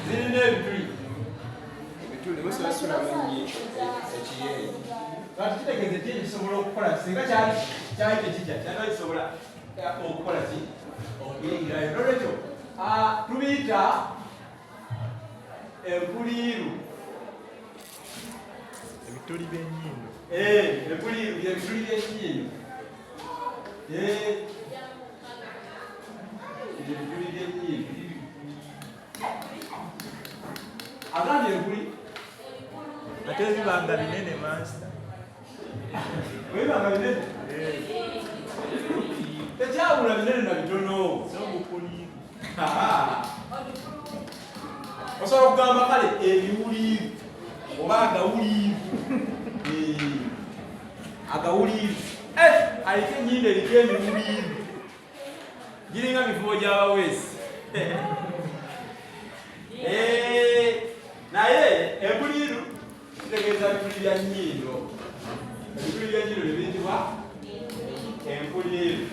Zirina ebituli. Ebituli musasulamu ekiyenje. Kati kitegeeza ekiyenje kisobola okukola singa kyali kyali tekijja kyali kisobola okukola ki okuyingirayo. Nolwekyo tubiyita empuliiru. Ebituli by'ennyindo. Empuliiru byebituli by'ennyindo. Ebituli by'ennyindo. Agambye empuli. Ate bibanga binene master. Bibanga binene. Tekyawula binene na bitono. Osobola okugamba kale ebiwuliiru oba agawuliiru. Agawuliiru. Aliko ennyindo eriko ebiwuliiru. Giringa mifubo gy'abaweesi. Naye empuliiru kitegeeza bituli bya nnyindo. Ebituli bya nnyindo bye biyitibwa empuliiru.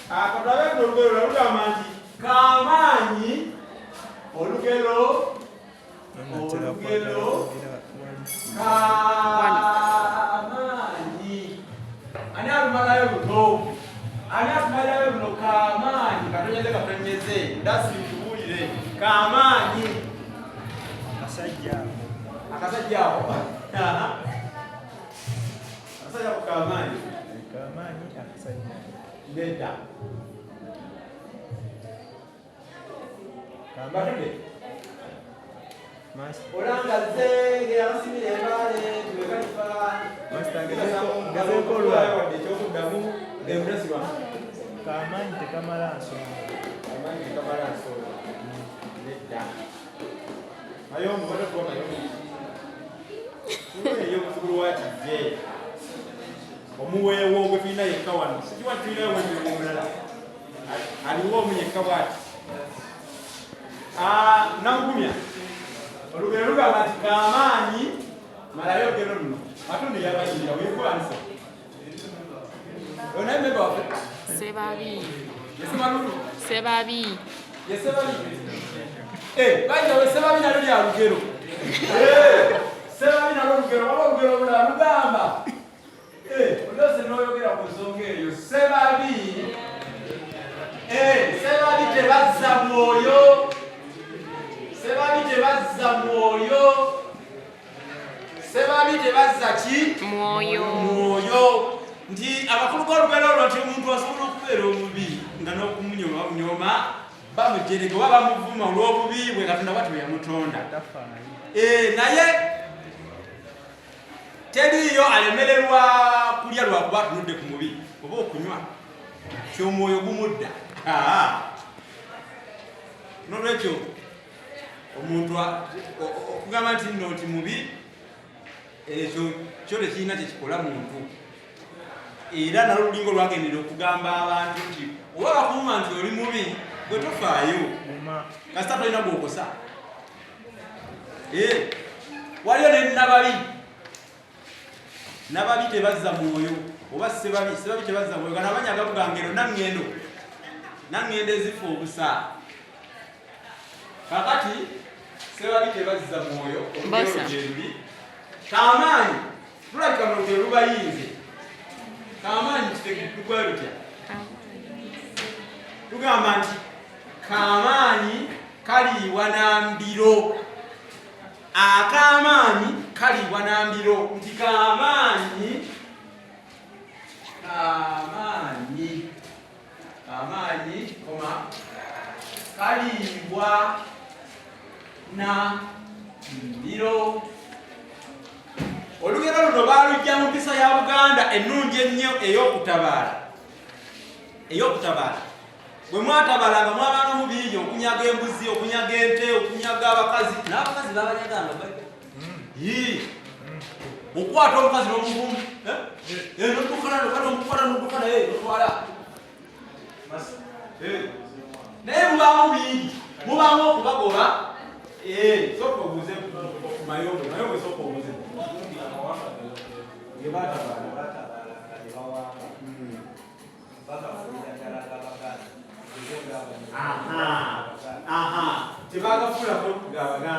Katulabe luno olugero lwa lugamba nti kaamaanyi olugero olugero kaamaanyi. Ani alumalayo luno? Ani atumalayo luno? Kaamaanyi katonyeze katonyeze ndasi ntubuulire kaamaanyi. Akasajja ako. Akasajja ako. Akasajja ako kaamaanyi. Kaamaanyi akasajja. Nedda. Batudde. Olanga zenge abasimira embaale tubekalifa. Master ngezeeko olwa. Wadde ekyokuddamu emudasiwa. Kaamaanyi tekamala nsonga. Amaanyi tekamala nsonga. Nedda. Mayombo batokuwa mayombo. Eyo muzukulu wa Kizze. Omuweewo gwe tulina yekka wano. Sikiwa tulinayo omuweewo omulala. Aliwo omu yekka bw'ati. Namugumya. Olugero lugamba nti kaamaanyi malayo olugero luno. Ate yabayingira weekwanisa. Oyo naye memba waffe. Sebabi. Yesemalulu. Sebabi. Yesebabi. Bayita Sebabi nalyo lya lugero. Sebabi nalyo lugero, waliwo olugero olulala lugamba. Olwose n'oyogera ku nsonga eyo. Sebabi. Sebabi tebazza mwoyo. Sebabi tebazza mwoyo. Sebabi tebazza ki? Mwoyo. Mwoyo. Nti amakulu g'olugero olwo nti omuntu asobola okubeera omubi nga n'okumunyoma bamujerega oba bamuvuma olw'obubi bwe Katonda bw'atyo bwe yamutonda. Naye teriiyo alemererwa kulya lwakuba atunudde ku mubi oba okunywa ky'omwoyo gumudda. N'olwekyo omuntu okugamba nti nno nti mubi ekyo kyo tekirina kye kikola muntu. Era nalwo lulinga olwagendera okugamba abantu nti oba bakuuma nti oli mubi gwe tofaayo kasita tolina gw'okosa. Waliyo ne nababi. Nababi tebazza mwoyo oba sebabi, sebabi tebazza mwoyo. Gano amannya agavuga ngero naŋŋendo. Naŋŋendo ezifa obusa. Kakati sebabi tebazza mwoyo olugero gye luli. Kaamaanyi lulabika mu lugero lubayinze. Kaamaanyi lugwa lutya? Tugamba nti kaamaanyi kaliibwa na mbiro. Akaamaanyi kaliibwa na mbiro. Nti kaamaanyi, kaamaanyi, kaamaanyi koma kaliibwa na mbiro. Olugero luno baaluggya mu mpisa ya Buganda ennungi ennyo ey'okutabaala. Ey'okutabaala. Bwe mwatabalanga mwabangamu bingi, okunyaga embuzi, okunyaga ente, okunyaga abakazi. N'abakazi babanyaganga. Okwata omukazi n'omuvumu. N'oddukana, n'omukwata, n'oddukana, n'otwala. Naye mubaamu bingi. Mubaamu okubagoba. Sooka obuuze ku Mayombe. Mayombe sooka obuuze. Nge baatabaala. Tebagafuulako gabaganda.